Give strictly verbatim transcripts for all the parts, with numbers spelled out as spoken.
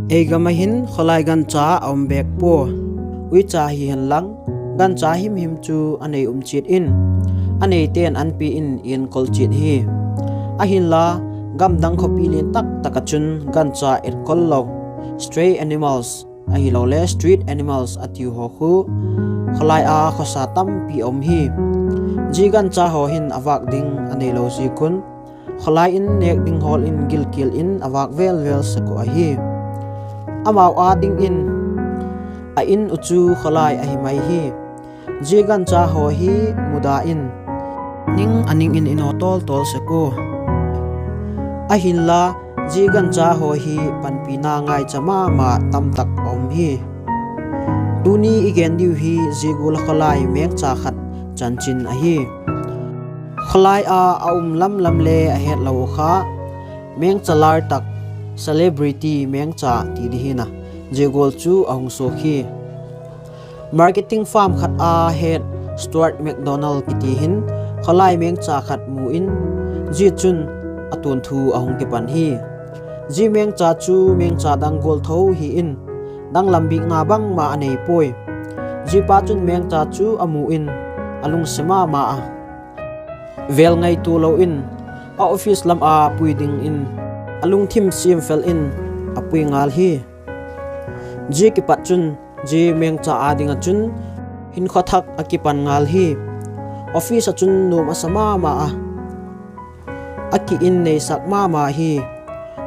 Ei gam ah hin khawlai gancha a um bêk pua. Uicha hi henlang, gancha himhim chu a nei um chiat in, a neite'n an pi in i enkol chiat hi. Ahinla, gamdang khawpi lian tak tak ah chun gancha etkol lo, stray animals ahilole street animals a tiu haw khu khawlai a khawsa tampi a um hi. Zia gancha haw hin a vâk ding a neilo ziak un, khawlai in nêk ding hawl in gilkial in a vâk vêl vêl sek uh ahi. Amau â dingin a in uh chu khawlai ahi mai hi. Zia gancha haw hi muda in, ning a ning in i naw tawl tawl sek ua. Ahinla, zia gancha haw hi panpina ngaicha ma ma tamtak a um hi. Tuni i gen diu hi zia gual khawlai mengcha khat chanchin ahi. Khawlai a a um lam lam le a hetlo uh kha, mengcha lar tak, celebrity mengcha ti di hin a, zia gual chu a hung suak hi. Marketing firm khat a head Stuart McDonald kiti hin khawlai mengcha khat mu in, zia chun a tuanthu a hung kipan hi. Zia mengcha chu mengcha dang gual tho hi in, danglam bikna bangma a nei puai. Ziapa chun mengcha chu a mu in, a lungsiat ma ma a, vêl ngaitua lo in, a office lam a pui dingin a lungthim siam fel in a pui ngal hi. Zia kipat chun, zia mengcha â ding ah chun hinkhua thak a kipan ngal hi. Office ah chun nuam a sa ma ma a, a ki in neisak ma ma hi.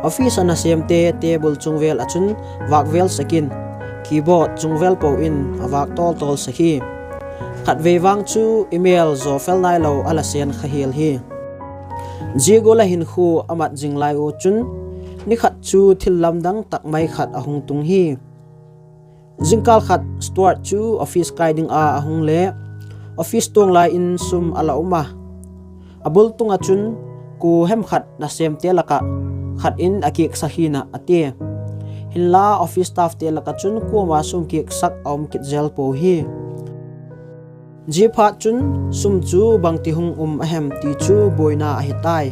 Office a nasêmte table chung vêl ah chun vâk vêl sek in, keyboard chung vêl po in a vâk tawl tawl sek hi. Khatvei vang chu email zaw fel nailo a la sên kha hial hi. Zia gual a hinkhua a mat zing lai u chun, ni khat chu thil lamdang tak mai khat a hung tung hi. Zingkâl khat Stuart chu office kai ding a a hung le, office tuang lai in sum a la um a, a bul tung ah chun, kua hem khat nasêmte lak ah khat in a kiaksak hi'n a, a tia. Hinla office staffte lak ah chun kuama sum kiaksak a um kit zel puau hi. Ziaphatchun, sum chu bangti hung um a hem ti chu buaina ahi tai.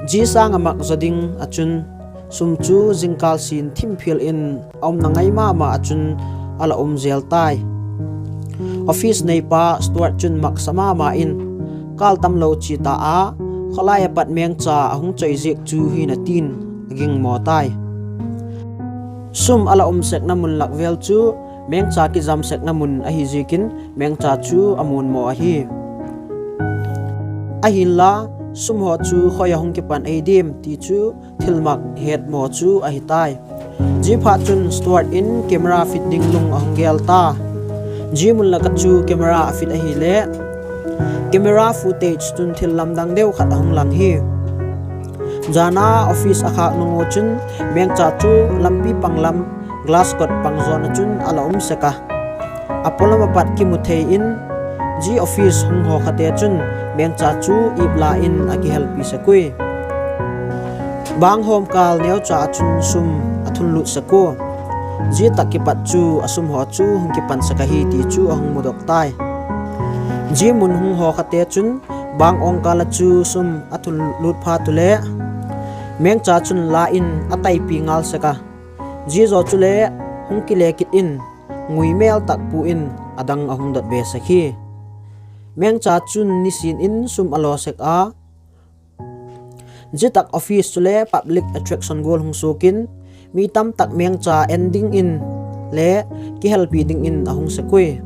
Zia sâng ah mak zaw ding ah chun, sum chu zingkâl sin thim phial in a umna ngai ma ma ah chun a la um zel tai. Office neipa Stuart chun maksa ma ma in, kâl tamlo chia ta a, khawlai ah pat mengcha a hung choi ziak chu hi'n a ti'n, a gingmaw tai. Sum a la um sekna mun lak vêl chu mengcha kizam sekna mun ahi ziakin mengcha chu a muanmaw ahi. Ahinla, sum haw chu khoi ah hung kipan ei diam ti chu thilmak hetmaw chu ahi tai. Ziaphatchun Stuart in camera fit ding lung a hung gel ta. Zia mun lak ah chu camera a fit ahile, camera footage chun thil lamdang deu khat a hung lang hi. Zan a office a khâk nung u chun, mengcha chu lampi pang lam glass kot pang zawn ah chun a la um sek a, a pawlam ah pat kimu thei in, zia office hung haw khate chun mengcha chu ip la in a kihelpi sek ui. Bang hawm kâl neucha ah chun sum a thunlut sek ua, zia tak kipat chu a sum haw chu hung kipan sek ahi ti chu a hung mudok tai. Zia mun hung haw khate chun bang awng kâl ah chu sum a thunlut phat ule, mengcha chun la in a taipi ngal sek a, zia zaw chule hung kile kit in, ngui mêl tak pu in a dang a hung dot be sek hi. Mengcha chun nisin in sum a law sek a, zia tak office chule public attraction gual hung suak in, mi tamtak mengcha en dingin le kihelpi dingin a hung sek ui.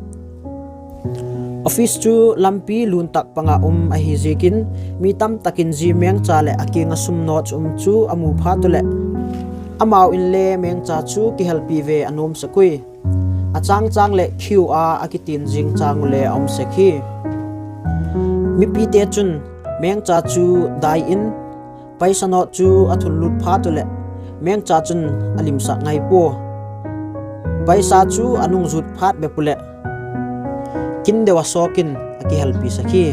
Office chu lampi lun tak pang ah um ahi ziakin, mi tamtak in zia mengcha leh a kiang ah sum nawch um chu a mu phat uleh, amau inle mengcha chu kihelpi ve a nuam sek ui. A châng châng leh queue a a kitin zing châng ule a um sek hi. Mipite chun mengcha chu dai in, paisa nawt chu a thunlut phat uleh, mengcha chun a limsak ngai pua. Paisa chu a nungzut phat bep uleh, kin deu a sawk in a kihelpi sek hi.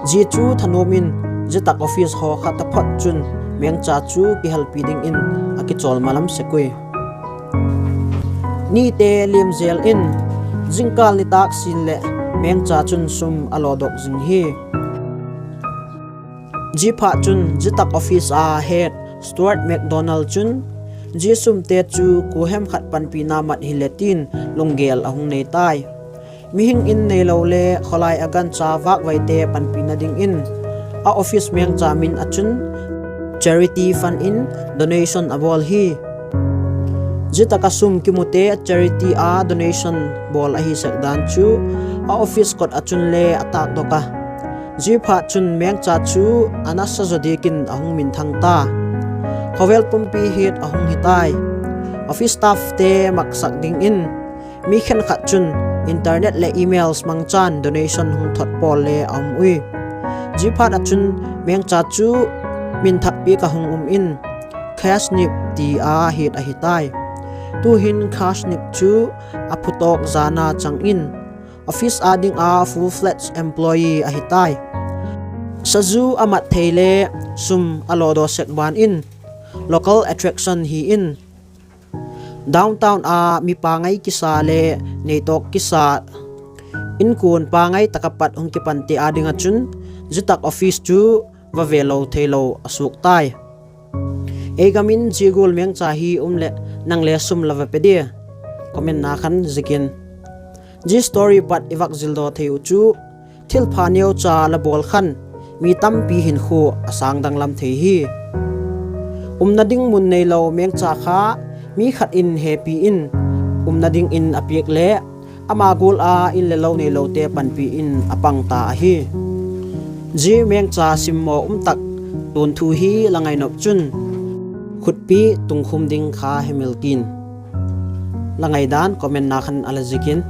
Zia chu thanuam in, zia tak office haw kha taphot chun mengcha chu kihelpi dingin a kichawl malam sek ui. Nite liam zel in, zingkâl nitâk sin leh mengcha chun sum a lawdok zing hi. Ziaphatchun, zia tak office a head Stuart McDonald chun, Zia sumte chu kuahem khat panpina mat hile tin lunggel a hung nei tai. Mihing in neilo le khawlai a gancha vâkvaite panpina dingin a office mengcha min ah chun charity fund in donation a bawl hi. Zia tak ah sum kimute charity a donation bawl ahi sek dan chu a office kot ah chun le a tâkdok a. Ziaphatchun mengcha chu a nasa zaw diak in a hung minthang ta. Khawvel pumpi hiat a hung hi tai. Office staffte maksak dingin mi khenkhat chun internet leh emails mangchan donation hung thot pawl le a um ui. Ziaphat ah chun mengcha chu minthak piak ah hung um in, Khashnip ti a hiat ahi tai. Tu'hin Khashnip chu a phutawk zana chang in office â ding a full-fledged employee ahi tai. Sazu a mat thei le sum a lawdaw sek ban in local attraction hi in, downtown a mi pangai kisa le neitawk kisa, inkuan pangai tak ah pat hung kipante â ding ah chun zia tak office chu va vêl lo theilo a suak tai. Ei gam in zia gual mengcha hi um leh nang le sum la va pe dia? Comment na khan zikin. Zia story pat i vak zildaw thei uh chu thilpha neucha la bawl khan mi tampi hinkhua a sângdang lam thei hi. Umna ding mun neilo mengcha kha mi khat in hepi in umna dingin a piak le ama gual a in le lo neilote panpi in a pang ta ahi. Zia mengcha simmaw um tak tuanthu hi la ngainop chun khutpi tungkhum ding kha hemil kin. La ngaidan comment na khan a la zikin.